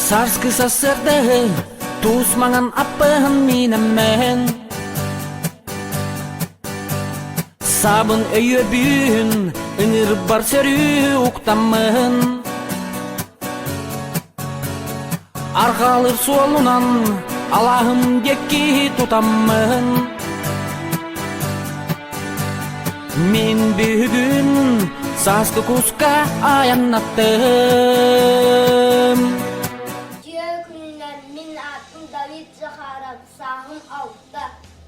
Сарскы сарсыардаһы туус маҥан аппыһын миинэммэһин Сабын өйөбүүн ыҥырбар сөрүү уктаммыһын Арҕаалыр суолунан алааһым диэки тутаммын Мин бүгүн сааскы куска айаннаттым. Дьиэ күнүнэн мин аатым Давид Захаров, сааһым алта.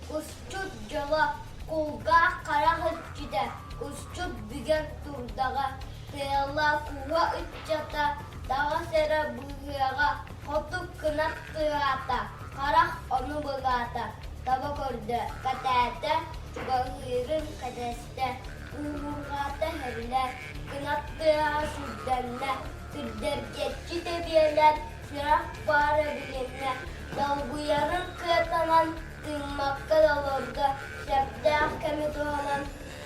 Кусчут дьоло, кулгаах харах иччитэ, кусчут бүгэн турдаҕа, тыала кууһа ыччата, таҕас эрэ быыһыаҕа, хоту кынат тыаһаата, харах ону былаата, таба көрдө, кэтээтэ, чугаһыырын кэтэстэ, кууһурҕаата иһиллэ, кынат тыаһа сүрдэннэ, сирдэргэччи тэбиэлээн, сүрэх баара билиннэ, долгуйарын кыатанан, тыыммакка да олордо, сөптөөх кэми туһанан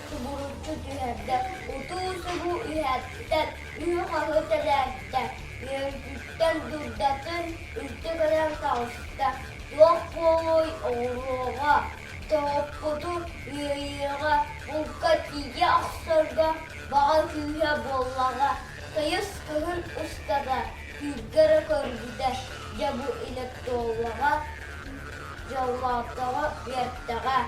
субуруччу түһэрдэ, утуу-субуу үһэттэн, үһү-хаһы тэлээртэ, үөрүүтүттэн дурдатын үлтү гынан таҕыста, туох буолуой оҕуруоҕа, тоһуппуту үөрүйэҕэ булка тиийэ охсорго баҕа күүһэ буоллаҕа, тыйыс кыһын устата күүргэ эрэ көрбүтэ, дьэ бу илэ туоллаҕа, дьоллоотоҕо үөртэҕэ.